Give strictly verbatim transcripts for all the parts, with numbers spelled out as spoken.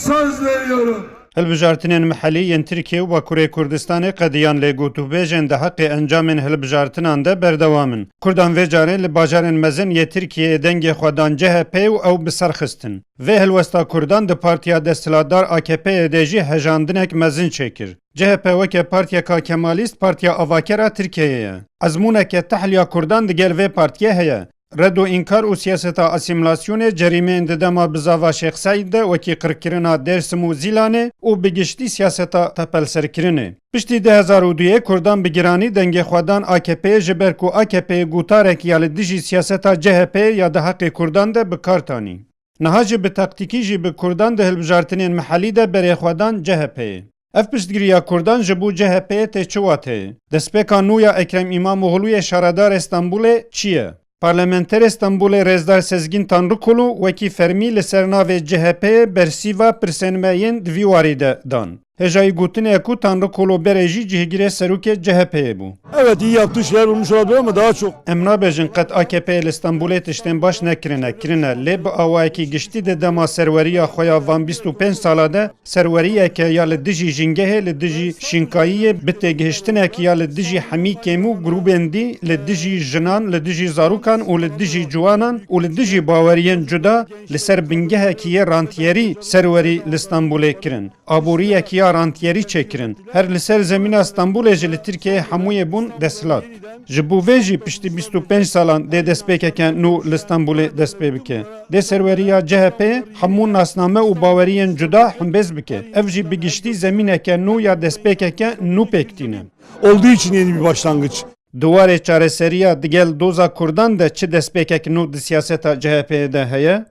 Söz veriyorum. Hilbijartinên mihellî yên Tirkiye û Bakurê Kurdistanê qediyan lê gotûbêjên di heqê encamên hilbijartinan de berdewam in. Kurdan vê carê li bajarên mezin yê Tirkiyeyê dengê xwe dan C H P'ê û ew bi ser xistin. Vê helwesta Kurdan di partiya desthilatdar A K P'ê de jî hejandinek mezin çêkir. C H P weke partiyeka kemalîst partiya avaker a Tirkiyeyê ye. Ezmûneke tehliya Kurdan digel vê partiyê heye. Red û înkar û siyaseta asîmîlasyonê cerîmeyên di dema bizava Şêx Seîd de wekî qirkirina Dêrsim û Zîlanê û bi giştî siyaseta tepelserkirinê. Piştî du hezar û duyê Kurdan bi giranî dengê xwe dan A K P'ê, ji ber ku A K P'ê gotarek ya li dijî siyaseta C H P'ê ya di heqê Kurdan de bi kar tanî. Niha jî bi taktîkî jî bi Kurdan di hilbijartinên mihellî de berê xwe dan C H P'ê. Ev piştgiriya Kurdan ji bo C H P'ê tê çi wateyê? Destpêka nû ya Ekrem Îmamoglûyê şaredarê Stenbolê çi ye? Parlamenterê Stenbolê rêzdar Sezgîn Tanrikulu wekî fermî li ser navê C H P'ê bersîva pirsên me yên di vî warî de dan. Hêjayî gotinê ye ku Tanrikulu berê jî cihgirê serokê C H P'ê bû. Evet, iyi yaptığı şeyler olmuş olabilir ama daha çok. Em nabêjin qet A K P'ê li Stenbolê tiştên baş nekirine, kirine, lê bi awayekî giştî di dema serweriya xwe ya van bîst û pênc sala de serweriyeke ya li dijî jîngehê, li dijî şînkayiyê, bi têgihiştinek ya li dijî hemî kêm û grûbên dî, li dijî jinan, li dijî zarokan û li dijî ciwanan û li dijî baweriyên cuda li ser bingehekî yê rantiyerî serwerî li Stenbolê kirin. Aboriyekî ya rantiyerî çêkirin. Her li ser zemîna Stenbolê jî li Tirkiyeyê hemûyê bûn desthilat. Ji bo vê jî piştî bîst û pênc salan dê destpêkeke nû li Stenbolê dest pê bike. Dê serweriya C H P'ê hemû nasname û baweriyên cuda hembêz bike. Ev jî bi giştî zemîneke nû ya destpêkeke nû pêk tîne. Olduğu için yeni bir başlangıç. Di warê çareseriya digel doza Kurdan de çi destpêkek nû di siyaseta C H P'ê de heye?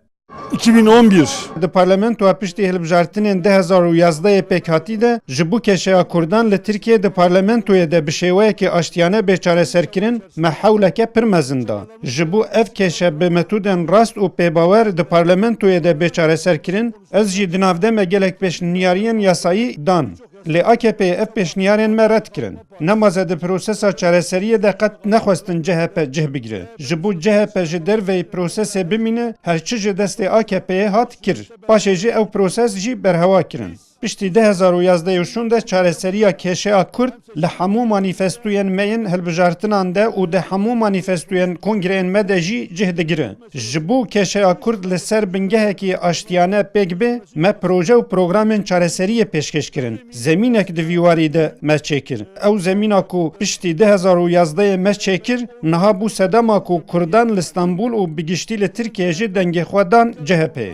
iki bin on bir. Di parlamentoya piştî hilbijartinên du hezar û yazdehê pêkhatî de ji bo kêşeya Kurdan li Tirkiyê di parlamentoyê de bi şêweyekî aştiyane bê çareserkirin me hewleke pir mezin da. Ji bo ev kêşe bi metodên rast û pêbawer di parlamentoyê de bê çareserkirin, ez jî di navde me gelek pêşniyariyên yasayî dan. Lê A K P'ê ev pêşniyarên me red kirin. Nemaze di prosesa çareseriyê de qet nexwestin C H P cih bigire. Ji bo C H P ji derveyî prosesê bimîne, her çi ji destê A K P'ê hat kir. Paşê jî ew proses jî berhewa kirin. Piştî du hezar û yazdeh û şûn de çareseriya kêşeya Kurd li hemû manîfestoyên me yên hilbijartinan de û di hemû manîfestoyên kongreyên me de jî cih digire. Ji bo kêşeya Kurd li ser bingehekî aştiyane pêk bê, me proje û programên çareseriyê pêşkêş kirin. Zemînek di vî warî de me çêkir. Ew zemîna ku piştî du hezar û yazdehê me çêkir, niha bû sedema ku Kurdan li Stenbol û bi giştî li Tirkiyeyê jî dengê xwe dan C H P'ê.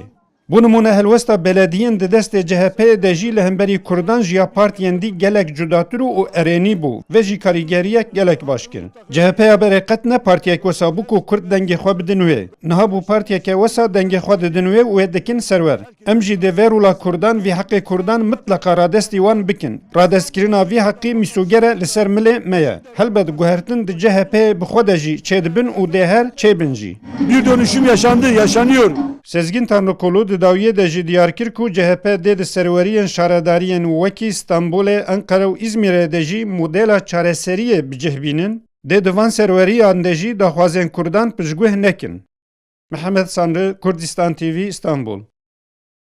Bo nimûne, helwesta belediyên di destê C H P'ê de jî li hemberî Kurdan ji ya partiyên dî gelek cudatir û erênî bû. Vê jî karîgeriyek gelek baş kir. C H P ya berê qet ne partiyek wisa bû ku Kurd dengê xwe bidin wê. Niha bû partiyeke wisa dengê xwe didin wê û wê dikin serwer. Em jî dê vê rola Kurdan, vî heqê Kurdan mitleqa radestî wan bikin. Radestkirina vî heqî mîsoger e li ser milê me ye. Helbet guhertin di C H P'ê bi xwe de jî çêdibin û dê her çêbin jî. Bir dönüşüm yaşandı, yaşanıyor. Sezgîn Tanrikulu di dawiyê de jî diyar kir ku C H P dê di serweriyên şaredariyên wekî Stenbolê, Enqere û Îzmîrê de jî modela çareseriyê bi cih bînin, dê di van serweriyan de jî daxwazên Kurdan piştguh nekin. Mihemed Sanrı, Kurdistan T V, Stenbol.